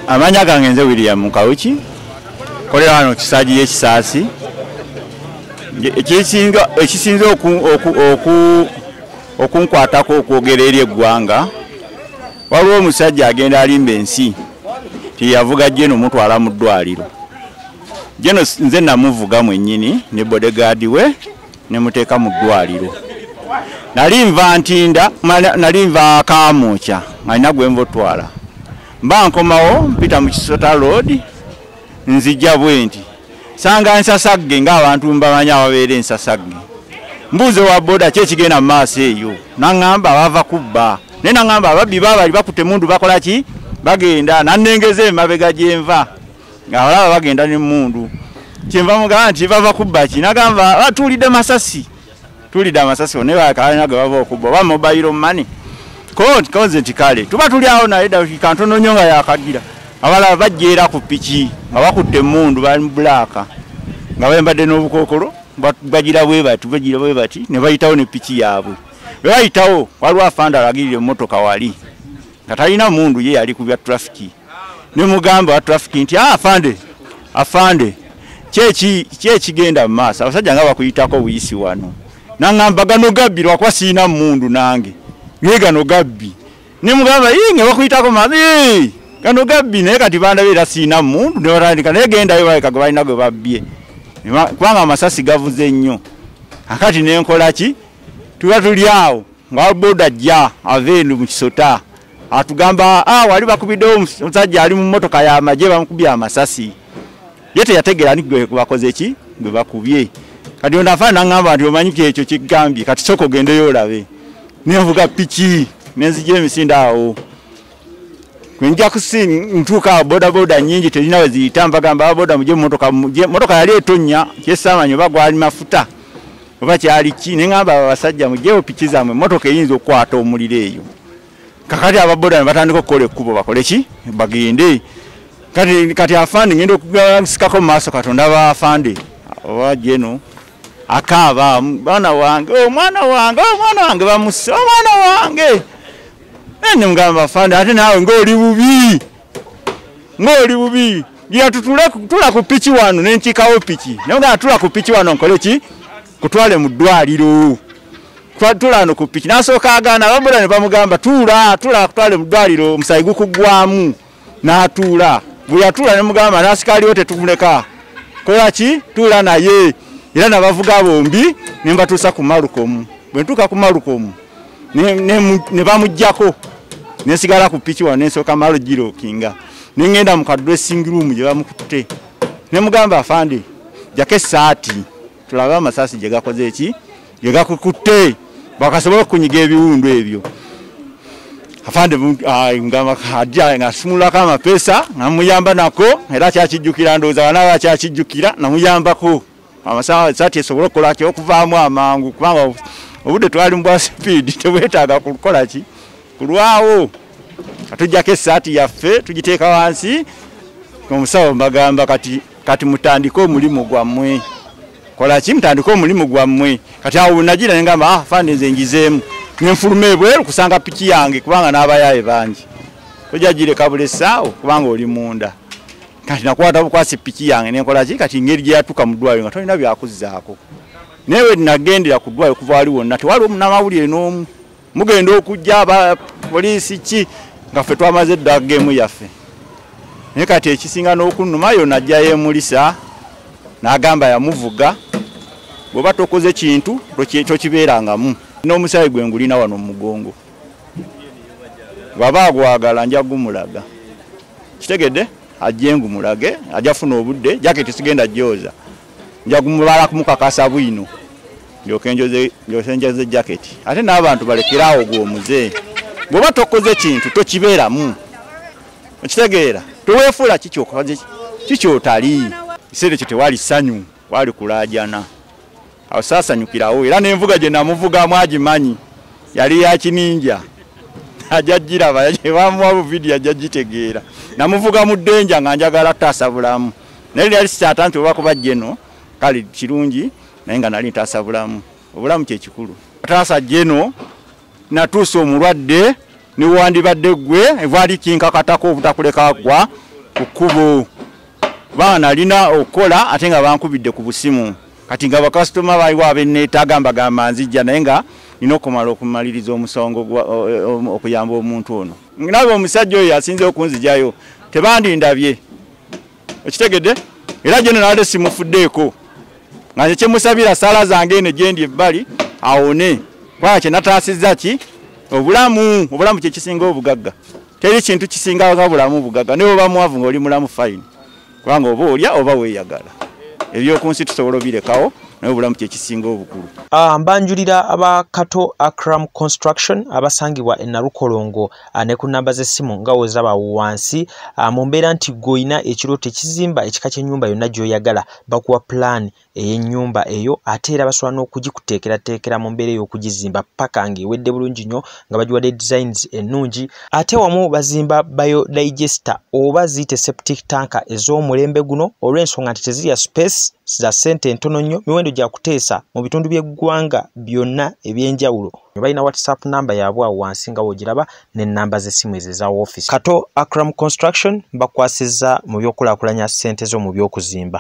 Amanya gange nze William Kawuki, kolera wano Kisaagi y'Ekisaasi. Ekisinze okunkwatako okwogera eri eggwanga, waliwo omusajja agenda alimba ensi tiyavuga Jeno mutwala mu ddwaliro. Jeno nze namuvuga mwennyini ne bodyguard we ne muteeka mu ddwaliro. Nali nva Ntinda, nali nva Kamwokya, alina gwe nva otwala. Mba nkomawo mpita mu Kisota Road nzijja bwe nti sanga nsasagge ng'abantu mbamanyi ababeera ensasagge. Mbuuze wa boda ki ekigenda mu maaso eyo, naŋŋamba bava kubba, naye naŋŋamba ababbi baabali bakutte emmundu bakola ki? Bagenda. Nannengeza emabega gye nva ng'abalaba bagenda n'emmundu. Kyenva mugamba nti bava kubba ki? Nagamba tuwulidde masasi, tuwulidde amasasi naye bakalina ge bava okubba oba mobile money. Konze nti kale tuba tuli awo naye dakiika ntono nnyo nga yakagira abalala bajja era ku piki nga bakutte emmundu bali mu bulaaka nga bambadde n'obukookolo bagira bwe bati bagira bwe bati ne bayitawo ne piki yaabwe. Bwe bayitawo waliwo afande alagirira emmotoka wali nga talina mmundu, ye yali ku bya trafiki. Ne mugamba wa trafiki nti afande, afande ki ekigenda mu maaso, abasajja nga bakuyitako buyisi wano. Naŋŋamba gano gabbi lwakuba sirina mmundu nange, naye gano gabbi. Ne mugamba nga bakuyitako maaso gano gabbi, naye kati bandabye era sirina mmundu. Ne batandika naye gendayo baleka gwe balina gwe babbye, kubanga amasasi gavuze nnyo. Akati ne nkola ki? Tuba tuli awo nga boda ajja ava eno mu Kisota atugamba wali bakubiddewo omusajja ali mu mmotoka y'amagye bamukubye amasasi. Ye teyategeera ni gwe bakoze ki, gwe bakubye. Kati ono afaana naŋŋamba nti omanyi ki ekyo kigambye, kati sooka ogendeyo olabe. Nenvuga piki nenzija emisinde awo nja ntuuka awo bodaboda nnyingi terina we ziyita, mbagamba ababoda mujje mmotoka, mmotoka yali etonnya kyesaamanyi oba gwali mafuta oba kyali ki. Ne ŋŋamba abasajja mugyewo piki zammwe, emmotoka eyinza okukwata omuliro eyo. Kakati ababoda ne batandika okukola ekkubo bakole ki, bagende. Kati afande ngenda okusikako mu maaso Katonda ba afande oba Jeno akaaba, mwana wange, omwana wange, omwana wange bamusse, omwana wange. Ne mugamba afande ate naawe ng'oli bubi, ng'oli bubi. Gira tula ku piki wano ne nkiikawo piki. Ne mugamba tula ku piki wano nkole ki, kutwale mu ddwaliro. Tula wano ku piki. N'asooka agaana, ababoda ne bamugamba tuula, tuula kutwale mu ddwaliro omusaayi gukuggwamu. N'atuula. Bwe yatuula ne mugamba n'asikaaliwo tetumuleka. Kola ki? Tuula naye. Era nabavuga bombi ne mbatuusa ku Malukomu. Bwe ntuuka ku Malukomu ne bamuggyako ne nsigala ku piki wano ne nsooka malo girokinga. Ne ŋŋenda mu ka dressing room gye bamukutte. Ne mugamba afande jjako essaati tulabe amasasi gye gakoze ki, gye gakukutte bakasobola okunyiga ebiwundu ebyo. Afande ngamba ajja ng'asumulako amapeesa namuyamba nako era kyakijjukira, ndowooza banaaba kyakijjukira namuyambako amasaati esobole okukola ki, okuvaamu amangu, kubanga obudde twali mu bwa sipiidi tebwetaaga kukola ki, kulwawo. Katujjako essaati yaffe tugiteeka wansi. Omusawo mbagamba kati mutandike omulimu gwammwe, kola ki, mutandike omulimu gwammwe. Kati awo nagira ne ngamba afande nze ngizeemu ne nfuluma ebweru kusanga piki yange kubanga n'abayaaye bangi, tojja gireka buli essaawo kubanga oli munda. Kati nakwata bukwasi piki yange ne nkola ki, kati engeri gye yatuuka mu ddwaliro nga tolina byakuzzaako. Naye we nagendera ku ddwaliro kuva wali wonna tewaliwo munnamawulire n'omu. Mugenda okujja aba poliisi ki nga ffe twamaze dda geemu yaffe. Naye kati ekisinga n'okunnuma yo najja yeemulisa n'agamba yamuvuga, bw'oba tokoze kintu tokibeerangamu. N'omusaayi gwe ngulina wano mu mugongo, bw'aba agwagala nja gumulaga. Kitegedde? Ajje ngumulage, ajja funa obudde, jaketi sigenda gyoza, nja kumubala kumukakasa bwino ndyoke njoze jaketi. Ate n'abantu balekere awo gw'omuze, bw'oba tokoze kintu tokibeeramu. Okitegeera? Toweefuula kikyokoze kikyotali. Ekiseera ekyo tewali ssanyu, wali kulaajana. Awo saasanyukirawo era n'envuga gye namuvugamu agimanyi yali ya kininja, ajja giraba, bamuwa buvidiyo ajja gitegeera. Namuvuga mu ddenja nga njagala kutaasa bulamu. Naye lyali sikyata nti oba kuba General kale kirungi, naye nga nali ntaasa bulamu. Obulamu kyekikulu. Taasa General, natuusa omulwadde, newandibadde ggwe evaali kinkakatako obutakuleka gwa ku kkubo. Kubanga nalina okukola ate nga bankubidde ku busimu. Kati nga bakasitoma baliwo abenneetaaga mbagamba nzijja, naye nga nina okumala okumaliriza omusongo okuyamba omuntu ono. Nabe omusajja oyo asinze okunzijayo tebandindabye, okitegedde? Era General nabadde simufuddeeko, nga nze kyemusabira saala zange eno gyendi ebbali awone, kubanga kye nataasizza ki obulamu. Obulamu kyekisinga obugagga, teri kintu kisinga nga bulamu bugagga. Naye oba mwavu ng'oli mulamu fine, kubanga oba olya oba weeyagala, ebyokunsi tusobola obirekawo, naye obulamu kyekisinga obukulu. Mbanjulira aba Kato Akram Construction abasangibwa e Nalukolongo, ne ku namba z'essimu nga wozaba wansi. Mu mbeera nti gw'olina ekirooto ekizimba ekika ky'ennyumba yonna gy'oyagala, bakuwa pulaani ey'ennyumba eyo, ate era basobola n'okugikuteekerateekera mu mbeera ey'okugizimba paka ng'ewedde bulungi nnyo, nga bagiwadde designs ennungi. Ate wamu bazimba biodigester oba ziyite septic tank ez'omulembe guno, olw'ensonga nti tezirya space, za ssente ntono nnyo, miwendo gya kuteesa mu bitundu by'eggwanga byonna ebyenjawulo. Balina WhatsApp namba yaabwe awo wansi nga wogiraba, n'ennamba z'essimu ezo eza woofiisi. Kato Akram Construction bakwasizza mu by'okulaakulanya ssente zo mu by'okuzimba.